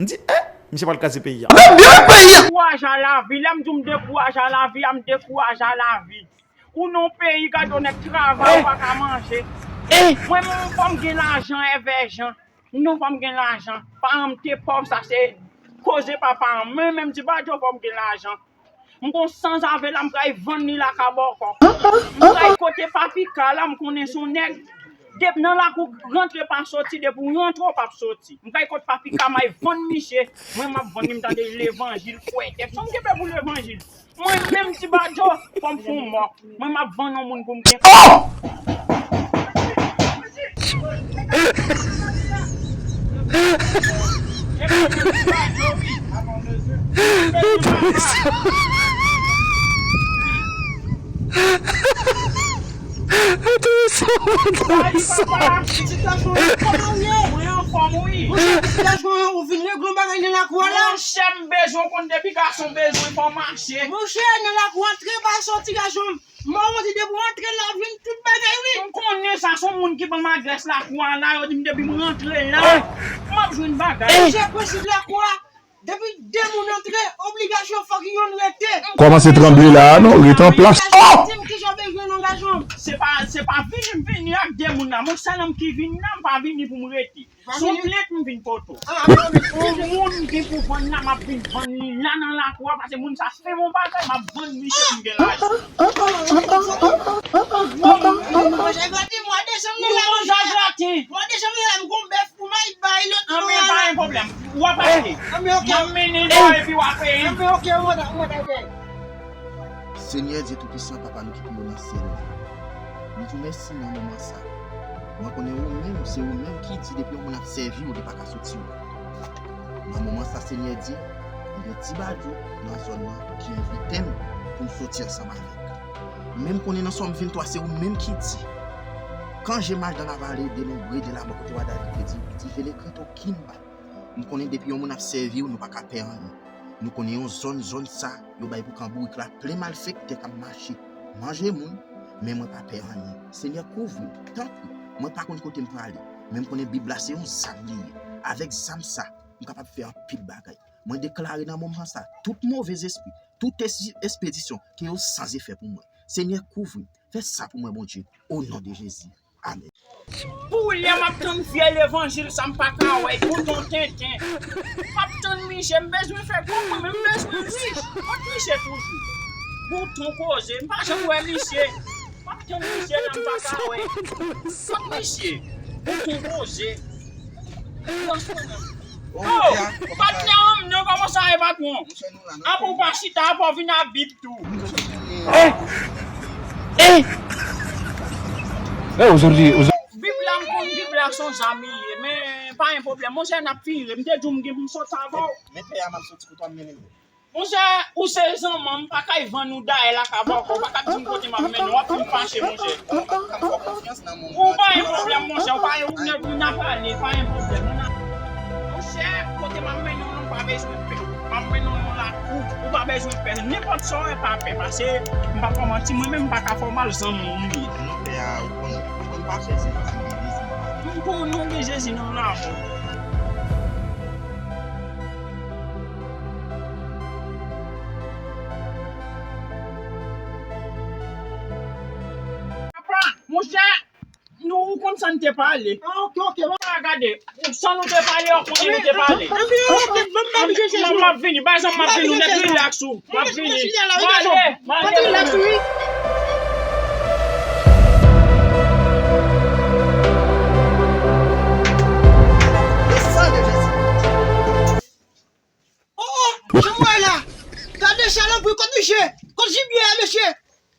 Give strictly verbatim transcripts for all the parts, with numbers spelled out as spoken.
M di, eh, misye pral kraze peyi a. Dekouraje a lavi, lè m di w m dekouraje a lavi a, m dekouraje a lavi. Ou nan yon peyi, gade yon nèg travay, ou pa ka manje. Mwen menm, fò m gen lajan, èvè jan. Non, fò m gen lajan. Paran m te pòv, sa se koze pa paran m. Mwen menm, Ti Badjo, fò m gen lajan. M gon sanzave la, m pral vann li la ka bòkò. M pral kote Papi Ka la, m konnen se yon nèg. Depi nan lakou, rantre pa soti, depi w rantre, w p ap soti. M pral kote Papi Ka, m al vann misye. Mwen, m ap vann li, m tande levanjil, fwètè. Sa m genbe pou levanjil? Mwen menm, Ti Badjo, fò m fè yon mò. Mwen, m ap vann yon moun pou m gen. Oh! Mwen anfòm, wi. Monchè, pitit gason an, ou vin regle yon bagay nan lakou a la. Monchè, m bezwen w konn depi gason bezwen fò mache. Monchè, nan lakou a, antre pa soti gason. Mwen di depi w antre la, vin tout bagay, wi. M konnen sa, se yon moun ki ban m adrès lakou a la, yo di m depi m rantre la, m ap jwenn bagay. Monchè, prensip lakou a, depi de moun antre, obligasyon fòk youn rete. Kòmanse tranble la a non, rete an plas. Oh! Di m kijan w bezwen non gason. Se pa, se pa vini m vini ak de moun la. Mwen sèl nonm ki vini la, m pa vini pou m rete. Se yon plent m vin pote w. Yon moun m gen pou vann la, m ap vin vann li la nan lakou a, paske moun sa fè m yon bagay, m ap vann misye pou m gen lajan. Monchè, gade, mwen desann nan la, monchè. Mwen desann nan la, m gon bèf pou m al bay lòt moun la. Anben, pa gen pwoblèm. W ap achte. Anben, oke. M ap mennen l ba w epi w ap peye m. Anben, oke, mwen ta, mwen ta peye. Senyè Dye Toupisan, Papa nou ki pi wo nan syèl la, nou di w mèsi nan moman sa. Mwen konnen ou menm, se ou menm ki di depi yon moun ap sèvi w, li pa ka soti w. Nan moman sa, Senyè Dye, m gen Ti Badjo nan zòn nan ki envite m pou m soti ansanm avèk. Men m konnen nan Sòm venntwa, se ou menm ki di, quand j'ai mal dans la vallée de l'ombre de la mort, kote wa David te di, li di, je ne crains aucun mal. M konnen depi yon moun ap sèvi w, nou pa ka pè anyen. Nou konnen yon zòn, zòn sa, yo bay pou kan bourik la plen malfektè k ap mache, manje moun, men mwen pa pè anyen. Senyè, kouvri m, tanpri, mwen pa konn kote m prale, men m konnen Bib la se yon zam li ye. Avèk zam sa, m kapab fè anpil bagay. Mwen deklare nan moman sa, tout movèzespri, tout es-, espedisyon, ke yo san efè pou mwen. Senyè, kouvri m, fè sa pou mwen, Bondye, o non de Jezi. Amèn. Pou lè m ap tann vye levanjil sa, m pa ka wè, bouton tenten. M ap tann misye, m bezwen fè kòb mwen, men m bezwen rich. Kot misye toujou? Bouton koze, m pa janm wè misye. M ap tann misye la, m pa ka wè. Kot misye? Bouton koze. Lans mwen nan. Oh, patnè an, non, kòman sa ye, patwon? Apa w pa chita, apa w vin a Bib tou? Eh! Eh! Eh, ozordi, ozordi. Bib la, m konn Bib la se yon zam li ye, men pa gen pwoblèm. Monchè, n ap fini. M te di w m gen pou m sot avè w. Men pè a, m ap soti kote w ap mennen m. Monchè, ou se zanmi m, m pa kay vann ou dayè la ka ba w kò, ou pa ka di m kote m ap mennen w, w ap fin fache, monchè. Ou pa gen pwoblèm, monchè, ou pa gen, ou nèg, ou n a pale, pa gen pwoblèm. Monchè, kote m ap mennen w, ou pa bezwen pè. M ap mennen w nan lakou, ou pa bezwen pè. Nenpòt sa w wè, pa pè, paske m p ap fè w manti, mwen menm m pa ka fè w mal, zanmi w m ye. Non, pè a, ou konn, ou konn pa fè se, se Jezi m pa. M konnen w gen Jezi nan lavi w. Apa, monchè, nou, ou konn sa n te pale. Ah, ok, ok. Ou pa gade, sa nou te pale, ou konnen nou te pale. Anben, ok, ban m, ban m chèche sou. M ap vini, bay zam, m ap vini, ou nèk rilaks ou. M ap vini. M ale, m ale. Rilaks, wi. Oh, oh, jan m wè la. Gade chalanpri, kot misye? Kot jibye a, mesye?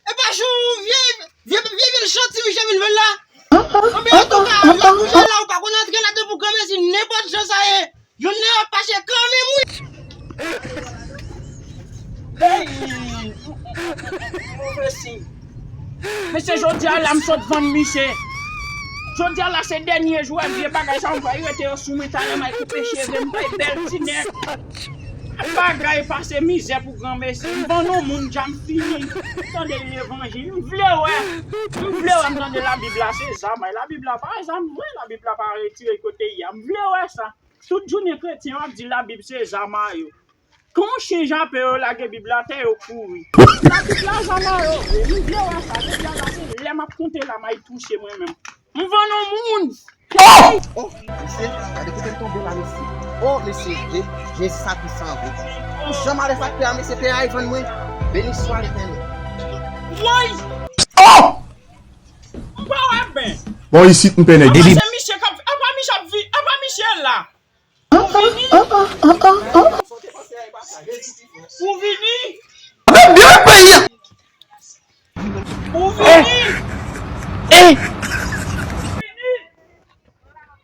E pa sou vye, vye, vye, vye chanti misye vin vann la? Anben, antouka, lòt kote la, ou pa konn antre ladan pou granmesi, nenpòt jan sa ye. Jounen an ap pase kanmenm, wi. Hey! Move siy. Mesye, jodi a la, m sot vann misye. Jodi a la, se dènye jou, vye bagay sa, m pral rete yo sou mwen, talè m al koupe cheve m, bay bèl ti nèg. Bagay pase mizè pou granmesi. M vann yon moun, dja m fini. M tande levanjil, m vle wè. M vle wè, m tande Labib la, se zam. Labib la pa zam vre, Labib la pa retire kote l ye a. M vle wè sa. Tout jounen kretyen yo ap di Labib se zam a yo. Kan yon chen jape yo, lage Bib la atè, yo kouri. Labib la zam a yo. Rivyè wa sa, depi a la se lè m ap konte la, may touche mwen menm. M vann yon moun. Oh! Oh, mesye, gade kote m tonbe la, mesye. Oh, mesye, Je-, Jezi sa pwisan vre. Pou jan malefèktè a, mesye, pè a, e vann mwen. Beni swa Letènèl. Woy! Oh! M pa wè byen. Bon, isit, m pè nèg. Apa se misye k ap, apa misye ap vi-, apa misye la? Ou vini? Ou vini? Ou vini? Ou vini?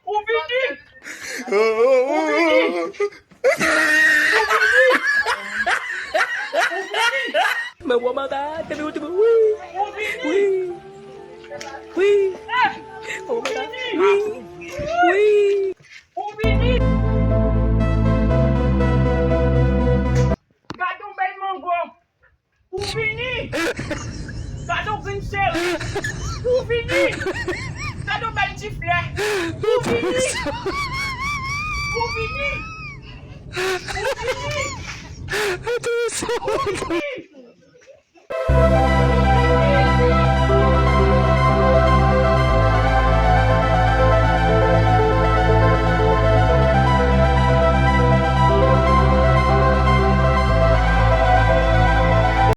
Ou vini? Ou vini? Ou vini? Ou vini? Ou vini? Ou vini? Ou vini? Gade yon bèl mango. Ou vini? Gade yon grenn seri. Ou vini? Gade yon bèl ti flè. Ou vini? Ou vini? Ou vini? Ou vini?